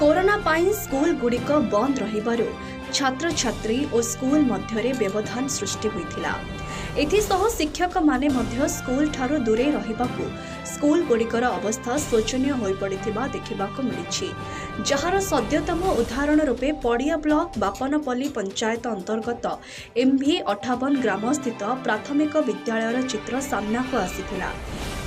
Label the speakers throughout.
Speaker 1: Corona ପାଇଁ ସ୍କୁଲଗୁଡ଼ିକ ବନ୍ଦ ରହିବାରୁ ଛାତ୍ରଛାତ୍ରୀ ଓ ସ୍କୁଲ ମଧ୍ୟରେ ବ୍ୟବଧାନ ସୃଷ୍ଟି ହୋଇଥିଲା। ଏଥିସହ ଶିକ୍ଷକମାନେ ମଧ୍ୟ ସ୍କୁଲଠାରୁ ଦୂରେଇ ରହିବାକୁ ସ୍କୁଲଗୁଡ଼ିକର ଅବସ୍ଥା ଶୋଚନୀୟ ହୋଇପଡ଼ିଥିବା ଦେଖିବାକୁ ମିଳିଛି। ଯାହାର ସଦ୍ୟତମ ଉଦାହରଣ ରୂପେ ପଡ଼ିଆ ବ୍ଲକ ବାପନପଲ୍ଲୀ ପଞ୍ଚାୟତ ଅନ୍ତର୍ଗତ ଏମ୍ଭି 58 ଗ୍ରାମସ୍ଥିତ ପ୍ରାଥମିକ ବିଦ୍ୟାଳୟର ଚିତ୍ର ସାମ୍ନାକୁ ଆସିଥିଲା।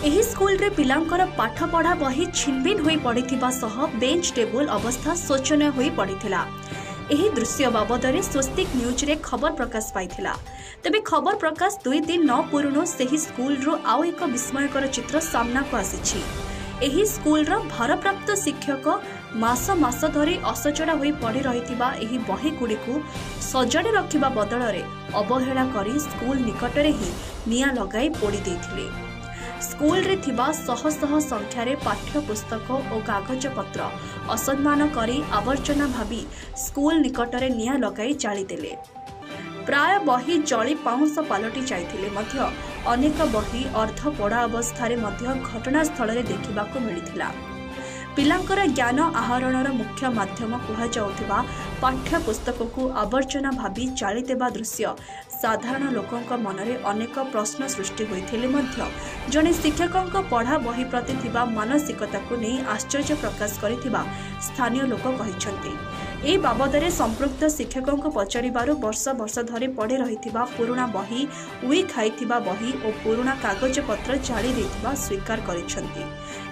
Speaker 1: ଏହି ସ୍କୁଲରେ ପିଲାଙ୍କର ପାଠପଢ଼ା ବହି ଛିନ୍ଭିନ୍ ହୋଇ ପଡ଼ିଥିବା ସହ ବେଞ୍ଚ ଟେବୁଲ ଅବସ୍ଥା ଶୋଚନୀୟ ହୋଇ ପଡ଼ିଥିଲା। ଏହି ଦୃଶ୍ୟ ବାବଦରେ ସ୍ୱସ୍ତିକ ନ୍ୟୁଜ୍ରେ ଖବର ପ୍ରକାଶ ପାଇଥିଲା। ତେବେ ଖବର ପ୍ରକାଶ 2 ଦିନ ନ ପୂରୁଣୁ ସେହି ସ୍କୁଲରୁ ଆଉ ଏକ ବିସ୍ମୟକର ଚିତ୍ର ସାମ୍ନାକୁ ଆସିଛି। ଏହି ସ୍କୁଲର ଭାରପ୍ରାପ୍ତ ଶିକ୍ଷକ ମାସ ମାସ ଧରି ଅସଜଡ଼ା ହୋଇ ପଡ଼ି ରହିଥିବା ଏହି ବହିଗୁଡ଼ିକୁ ସଜାଡ଼ି ରଖିବା ବଦଳରେ ଅବହେଳା କରି ସ୍କୁଲ ନିକଟରେ ହିଁ ନିଆଁ ଲଗାଇ ପୋଡ଼ି ଦେଇଥିଲେ। ସ୍କୁଲରେ ଥିବା ଶହ ଶହ ସଂଖ୍ୟାରେ ପାଠ୍ୟପୁସ୍ତକ ଓ କାଗଜପତ୍ର ଅସମ୍ମାନ କରି ଆବର୍ଜନା ଭାବି ସ୍କୁଲ ନିକଟରେ ନିଆଁ ଲଗାଇ ଜାଳିଦେଲେ। ପ୍ରାୟ ବହି ଜଳି ପାଉଁଶ ପାଲଟି ଯାଇଥିଲେ ମଧ୍ୟ ଅନେକ ବହି ଅର୍ଦ୍ଧପୋଡ଼ା ଅବସ୍ଥାରେ ମଧ୍ୟ ଘଟଣାସ୍ଥଳରେ ଦେଖିବାକୁ ମିଳିଥିଲା। ପିଲାଙ୍କର ଜ୍ଞାନ ଆହରଣର ମୁଖ୍ୟ ମାଧ୍ୟମ କୁହାଯାଉଥିବା ପାଠ୍ୟପୁସ୍ତକକୁ ଆବର୍ଜନା ଭାବି ଜାଳିଦେବା ଦୃଶ୍ୟ ସାଧାରଣ ଲୋକଙ୍କ ମନରେ ଅନେକ ପ୍ରଶ୍ନ ସୃଷ୍ଟି ହୋଇଥିଲେ ମଧ୍ୟ ଜଣେ ଶିକ୍ଷକଙ୍କ ପଢ଼ା ବହି ପ୍ରତି ଥିବା ମାନସିକତାକୁ ନେଇ ଆଶ୍ଚର୍ଯ୍ୟ ପ୍ରକାଶ କରିଥିବା ସ୍ଥାନୀୟ ଲୋକ କହିଛନ୍ତି। ଏ ବାବଦରେ ସମ୍ପୃକ୍ତ ଶିକ୍ଷକଙ୍କୁ ପଚାରିବାରୁ ବର୍ଷ ବର୍ଷ ଧରି ପଡ଼ି ରହିଥିବା ପୁରୁଣା ବହି, ଉଇ ଖାଇଥିବା ବହି ଓ ପୁରୁଣା କାଗଜପତ୍ର ଜାଳି ଦେଇଥିବା ସ୍ୱୀକାର କରିଛନ୍ତି।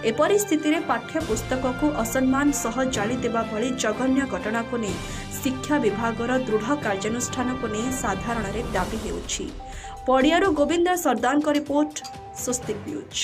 Speaker 1: ଏପରି ସ୍ଥିତିରେ ପାଠ୍ୟପୁସ୍ତକକୁ ଅସମ୍ମାନ ସହ ଜାଳିଦେବା ଭଳି ଜଘନ୍ୟ ଘଟଣାକୁ ନେଇ ଶିକ୍ଷା ବିଭାଗର ଦୃଢ଼ କାର୍ଯ୍ୟାନୁଷ୍ଠାନକୁ ନେଇ ସାଧାରଣରେ ଦାବି ହେଉଛି। ପଡ଼ିଆରୁ ଗୋବିନ୍ଦ ସର୍ଦ୍ଦାରଙ୍କ ରିପୋର୍ଟ, ସ୍ୱସ୍ତିକ ନ୍ୟୁଜ୍।